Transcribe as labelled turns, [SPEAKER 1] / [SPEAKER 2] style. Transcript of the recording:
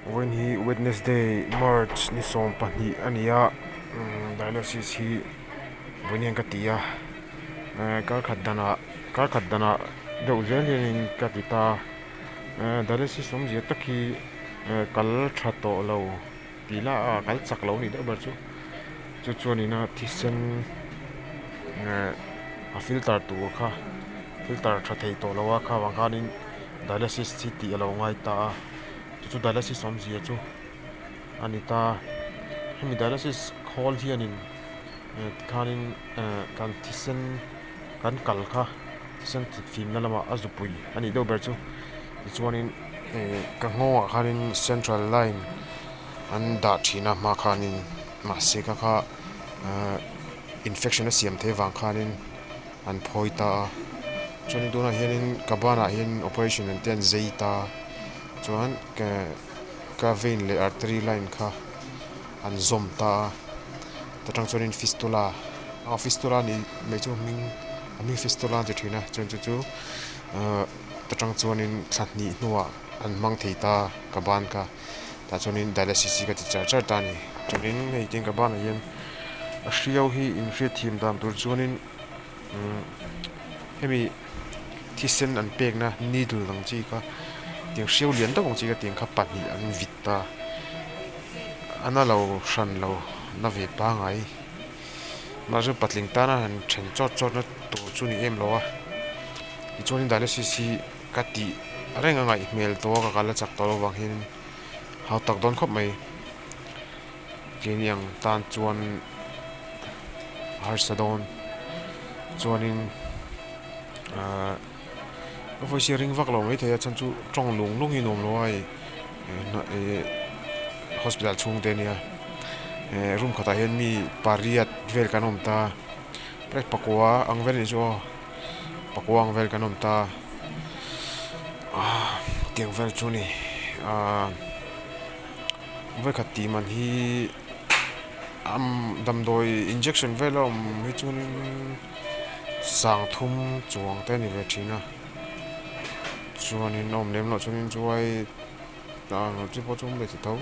[SPEAKER 1] Vawiin hi Wednesday March ni 20 a ni a dialysis hi vawiin hian ka ti a kar khat danah kar khat danah deuh zel hianin ka ti ta a dialysis awmzia tak hi kal tha tawh lo tih lah a kal chak lo a nih deuh ber chu chu chuanin a thisen a filter tur kha filter tha thei tawh lo a kha vang khanin dialysis hi tih a lo ngai ta a. Chu chu dialysis awmzia chu a ni ta. Hemi dialysis khawl hianin eh tikhanin eh kan thisen kan kal kha thisen fimna lamah a zupui a nih deuh ber chu. Tichuanin eh ka nghawngah khanin central line an dah thin a hma khanin mahse kha kha eh infection a siam theih avang khanin an phawi ta a. Chuanin tunah hianin ka banah hian operation an te an zei ta. Chuan ka vein leh artery line kha an zawm ta a ta tang chuanin fistula aw fistula nih mai chu a hming a hming fistula an ti thin a chuan chu chu ahh ta tang chuanin thla hnih hnuah an hmang thei ta ka ban kha tah chuanin dialysis hi ka ti char char ta a ni chuanin hei tin ka banah hian a hriau hi inhriatthiam dan tur chuanin umm hemi. Thisen an pekna needle ang chi kha tiang hriau lian deuh ang chi kha tiang kha pahnih an vit ta a na lo hran lo na ve pangai mahse patling tana han then chawt chawt na tur chu ni em lo a tichuanin dialysis hi ka tih reng a ngaih hmel tawh a ka kal a chak tawh lovang hian hau tak dawn khawp mai keini ang tan chuan a harsa dawn chuanin ahh ka voice hi a ring vak lo maithei a chhan chu tawng lung lung hi nuam lo a hei ih hospital chhung te ania eh room khatah hian mi pariat vel kan awm ta pakua ang vel anih chu aw pakua ang vel kan awm ta ah tiang vel chu a ni ah vawikhat tih man hi damdawi injection vel a awm hi chuanin sang thum chuang te a ni ve thin a chuanin a awm lem loh chuanin chuai chi pawh chu awm ve ta tho.